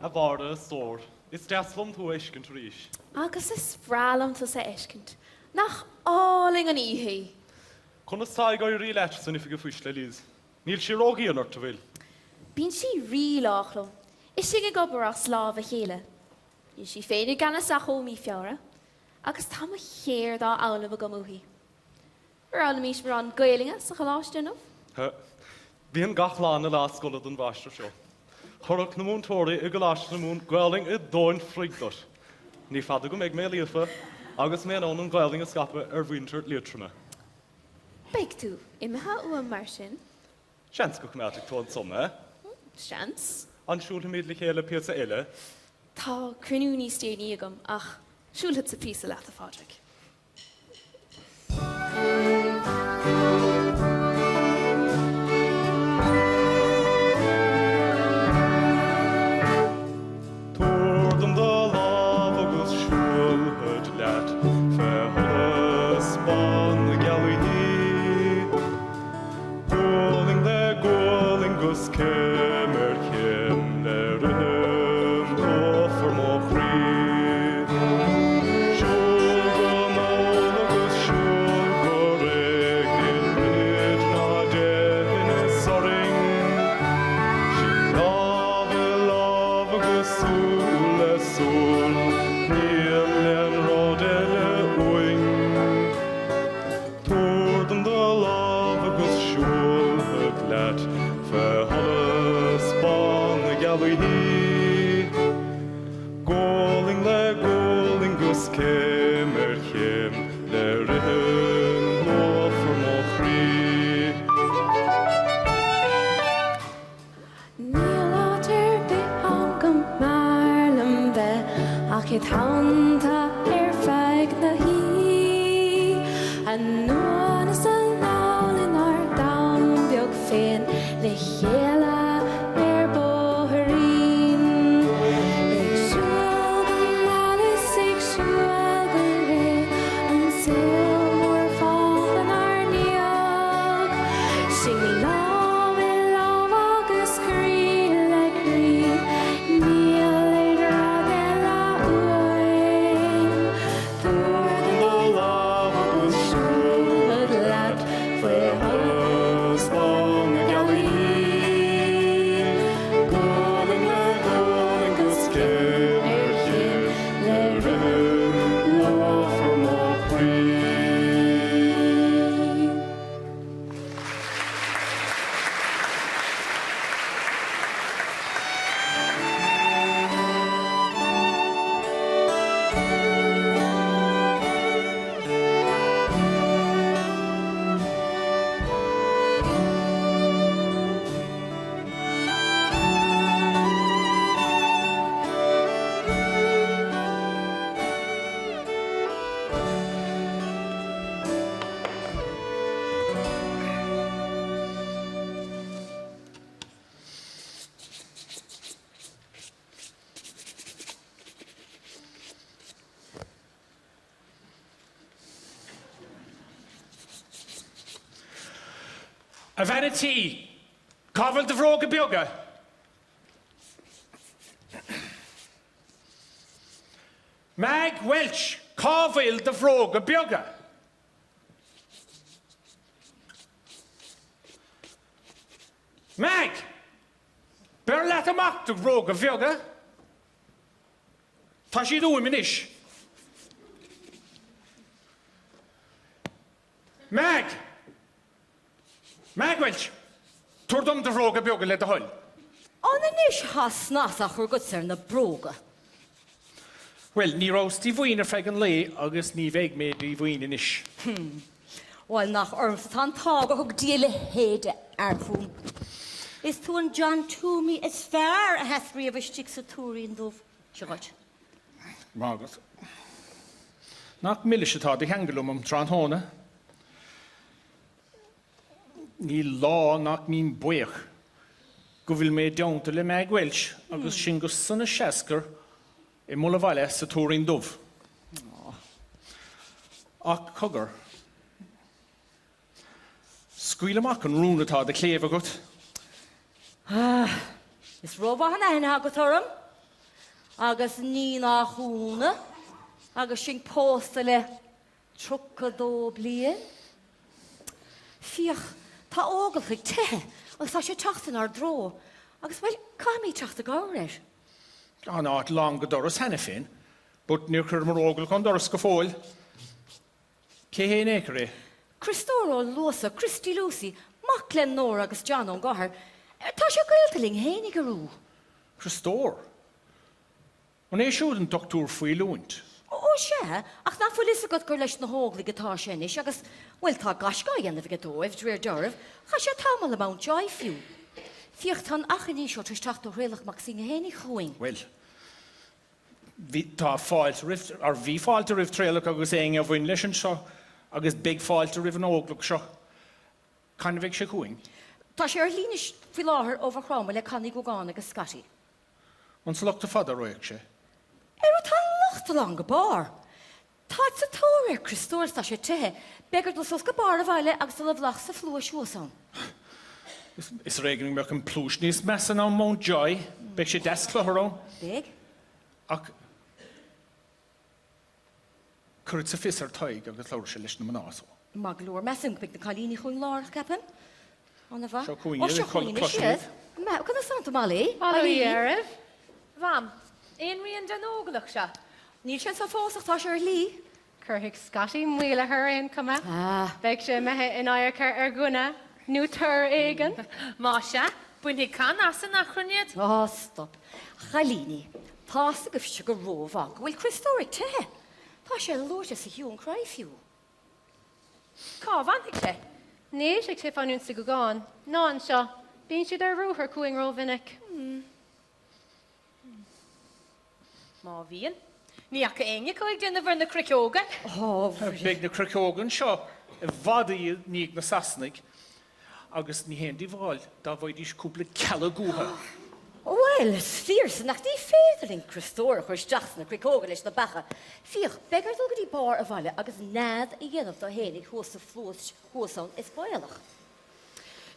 A Mháire, a stór, is deas liom tú a fheiscint arís. Agus is breá liom tusa a fheiscint. Nach álainn an oíche í! Conas tá ag éirí leat san oifig an phoist, a Liz? Níl sí ródhian ort, an bhfuil? Bíonn sí rí-lách liom. Is sinn ag obair as lámh a chéile. Níl sí féin i gceannas ach ó mí Feabhra, agus tá mo chéird á fhoghlaim agam uaithi. Ar fhoghlaimís mórán Gaelainne sa choláiste inniu? Bíonn gach lá ina lá scoile don mháistir seo. Chuirfeadh na múinteoirí i gColáiste na Mumhan Gaelainn i dtóin fraoigh duit. Ní fada go mbeidh mé líofa agus mé in ann an Ghaelainn a scaipeadh ar mhuintir Liatroma. Beidh tú imithe uaim mar sin? Seans go gcoimeádfaidh tú anso mé. Seans. An siúlfaimid le chéile píosa eile? Tá cruinniú níos déanaí agam ach siúlfadsa píosa leat, a Phádraig. Tabhair dom do lámh agus siúlfad leat fé sholas bán na gealaí. Gualainn le gualainn 'gus céim ar chéim le rithim luafar mo chroí. Siúl go mall agus siúl go réidh, níl rithid ná deitheanas orainn. Sinn lámh i lámh agus súil le súil, níl aon rud eile uainn. Tabhair dom do lámh agus siúlfad leat fé sholas bán na gealaí. Gualainn le gualainn 'gus céim ar chéim le rithim luafar mo chroí. Níl áit ar bith ann go mb'fhearr liom bheith ach id theannta ar feadh na hoíche. Anonn is anall inár domhan beag féin le chéile ar bóithrín. Ag siúl go mall is ag siúl go réidh, an saol mór fágtha inár ndiaidh. Sinn lámh i lámh agus croí le croí, níl aon rud eile uainn. Tabhair dom do lámh agus siúlfad leat faoi sholas bán na gealaí. Gualainn le gualainn 'gus céim ar chéim le rithim luafar mo chroí. A bhean a' tí, cá bhfuil do bhróga beaga? Mag Welch, cá bhfuil do bhróga beaga? Mag! Beir leat amach do bhróga bheaga. Tá siad uaim anois. Mag! Mag Welch, tabhair dom do bhróga beaga le do thoil. An anois atá snas á chur agatsa ar na bróga? Bhuel, ní rabhas díomhaoin ar feadh an lae agus ní bheidh mé díomhaoin anois. Bhuel, nach ormsa atá an t-ádh gur thug Dia a leithéid de fhear chugam. Is tú an John Toomey is fearr a sheas riamh istigh sa Tuairín Dubh. Seo dhuit. Maith agat. Nach milis atá do theanga liom um tráthnóna. Níl lá nach mbím buíoch go bhfuil mé i dteannta le Meg Walsh agus sinn go sona seascair i mbun a' bhaile sa Tuairín Dubh. Ach cogar, scaoil amach an rún atá i do chléibh agat. Is rómhaith an aithne agat orm agus ní nach ionadh agus sinn pósta le 32 bliain. Féach, tá Óglach ag teitheadh agus tá sé ag teacht inár dtreo agus, bhuel, caithfimid teacht i gcabhair air. Tá an áit lán go doras cheana féin, but níor chuireamar Óglach ón doras go fóill. Cé hé in aon chor é? Criostóir Ó Luasa, Christy Lucy, mac le Nóra agus John ón gcathair. Tá sé gaolta linn fhéinig, arú. Criostóir? An é siúd an dochtúir faoi oiliúint? Ó, sea, ach nach bhfuil fhios agat gur leis na hÓglaigh atá sé anois agus, bhuel, tá gaisce á dhéanamh aige dóibh, de réir dealraimh. Chaith sé tamall i Mountjoy fiú. Féach, tá an achainí seo tar éis teacht ó Thraolach Mac Suibhne fhéinig chugainn. Bhuel, bhí, tá fáilte roimh, or bhí fáilte roimh Traolach agus éinne a bhain leis anseo agus beidh fáilte roimh an Óglach seo. Cathain a bheidh sé chugainn? Tá sé ar shlí anois faoi láthair ó Mhaigh Chromtha le Connie Guagán agus Scotty. An sa lochta fada a raghadh sé? Arú tá an lochta lán go barr. Táid sa tóir ar Criostóir is tá sé ag teitheadh. Beidh air dul suas go barr an bhaile agus dul i bhflach sa phluais thuas ann. Is ar éigean go mbeadh an phluais níos measa ná Mountjoy. Beidh sé deas cluthar ann. Beidh. Ach cuirfeadsa fios ar Tadhg agus labhróidh sé leis na mná so. Maith go leor. Measaim go mbeidh na cailíní chugainn láithreach, ceapaim. Ana-mhaith. Seo chugainn iad, cloisim iad. Conas tánn tú, Molly? Bail ó Dhia oraibh. Mham, aon rian den Óglach seo? Níl sé anseo fós ach tá sé ar a shlí. Cuirfidh Scotty moill air ar aon chuma. Beidh sé imithe in adharca ar dhuine nó tur éigin. Más ea, bainfidh Con as an achrann iad. Á, stop. A chailíní, tá's agaibhse go rómhaith go bhfuil Criostóir ag teitheadh. Tá sé luaite sa Hue and Cry fiú. Cá bhfanfaidh sé? Níl sé ag fanúint sa Ghúgán, ná anseo. Bíonn siad ar ruathar chugainn rómhinic. Má bhíonn. Ní fhaca éinne acu ag déanamh ar na cruiceoga. Beidh na cruiceoga anseo i bhfad i ndiaidh na Sasanaigh agus ní haon díobháil dá bhfaighidís cúpla cealg uathu. Bhuel, is fíor san, ach ní féidir linn Criostóir a chur isteach sna cruiceoga leis na beacha. Féach, beidh air dul go dtí barr a' bhaile agus nead a dhéanamh dó fhéinig thuas sa phluais thuas ann, is baolach.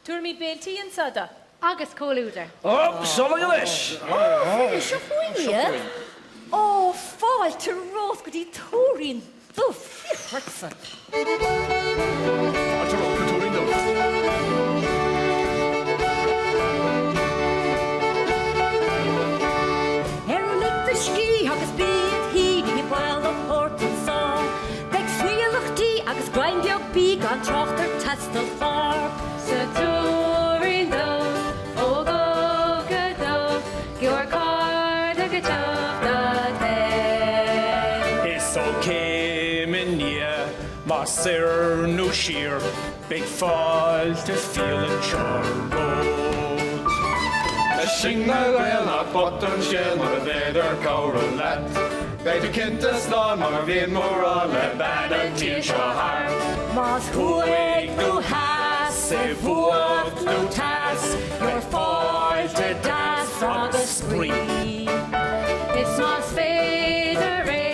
Tabharfaimid béiltí anso dó. Agus comhluadar. Ó, seo linn anois! Ó, Mhuire, seo chugainn iad! Ó, fáilte romhat go dtí Tuairín Dubh, féach ortsa! Fáilte romhat go Tuairín Dubh. Arú lig do scíth agus bí id shuí, ní baol do shórt anso. Beidh fuíollach dí agus greim beag bídh gan trácht ar teas do charr. Sa Tuairín Dubh, ó dhubh go dubh, gheobhair cairde go tiubh do thaobh. Is ó céim i ndiaidh, más soir nó siar, Beidh fáilte fial anseo romhat. Is sinn na Gaeil nach bocht an scéal mura bhféidir cabhrú leat. Beidh tú cinnte slán mar bhíonn mórán le bean an tí seo thart. Más thuaidh nó theas, i bhfuacht nó teas, gheobhair fáilte deas agus spraoi. Is más féidir é,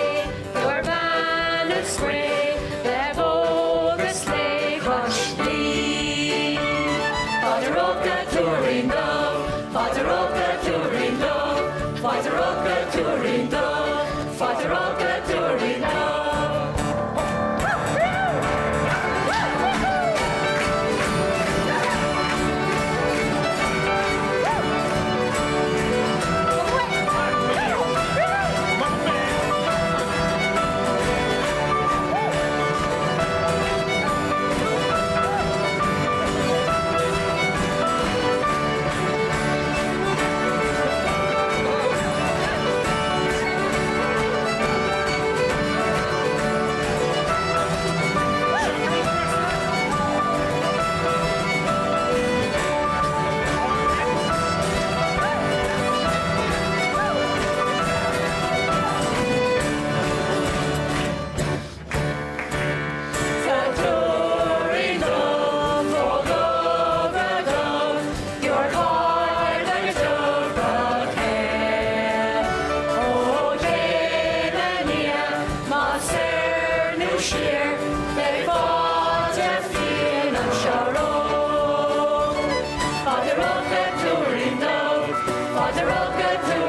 Gheobhair bean is spraoi le bó agus lao cois Laoi. Fáilte romhat go Tuairín Dubh, fáilte romhat go Tuairín Dubh, fáilte romhat go Tuairín Dubh, fáilte romhat go Tuairín Dubh. siar, beidh fáilte fiáin anseo romhat. Fáilte romhat go Tuairín Dubh, fáilte romhat go Tuairín.